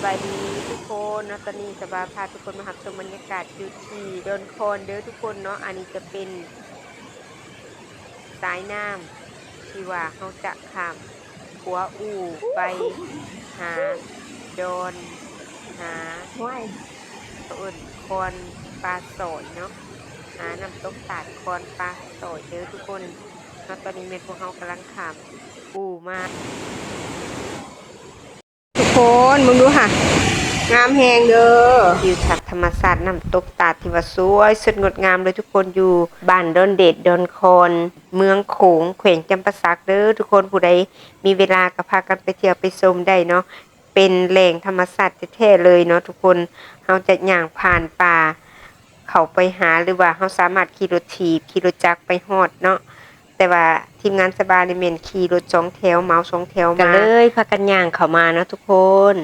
ສະບາຍດີທຸກຄົນເນາະ, ຕອນນີ້ສະບາພາທຸກຄົນມາຮັບຊົມບັນຍາກາດຢູ່ທີ່ດອນຄອນເດີທຸກຄົນເນາະ. ອັນນີ້ຈະເປັນສາຍນ້ຳທີ່ວ່າເຮົາຈະຂ້າມຂົວອູ່ໄປຫາດອນ ຫາ ເຂົາເອີ້ນຄອນປາສອຍເນາະ, ຫານ້ຳຕົກຕາດຄອນປາສອຍເດີທຸກຄົນເນາະ. ຕອນນີ້ແມ່ນພວກເຮົາກຳລັງຂ້າມອູ່ມາ. ທຸກຄົນເບິ່ງດູຫາ ງາມແຮງເດີ. ທິວທັດທຳມະຊາດນ້ຳຕົກຕາດທີ່ວ່າສວຍສົດງົດງາມເລີຍທຸກຄົນ, ຢູ່ບ້ານດອນເດດ ດອນຄອນ ເມືອງໂຂງ ແຂວງຈຳປາສັກເດີທຸກຄົນ. ຜູ້ໃດມີເວລາກໍພາກັນໄປທ່ຽວໄປຊົມໄດ້ເນາະ, ເປັນແຫຼ່ງທຳມະຊາດແທ້ໆເລີຍເນາະທຸກຄົນ. ເຮົາຈະຍ່າງຜ່ານປ່າເຂົ້າໄປຫາ ຫຼືວ່າເຮົາສາມາດຂີ່ລົດຖີບ ຂີ່ລົດຈັກໄປຮອດເນາະ. ແຕ່ວ່າທີມງານສະບານີ້ແມ່ນຂີ່ລົດສອງແຖວ ເໝົາສອງແຖວມາ ກໍເລີຍພາກັນຍ່າງເຂົ້າມາເນາະທຸກຄົນ.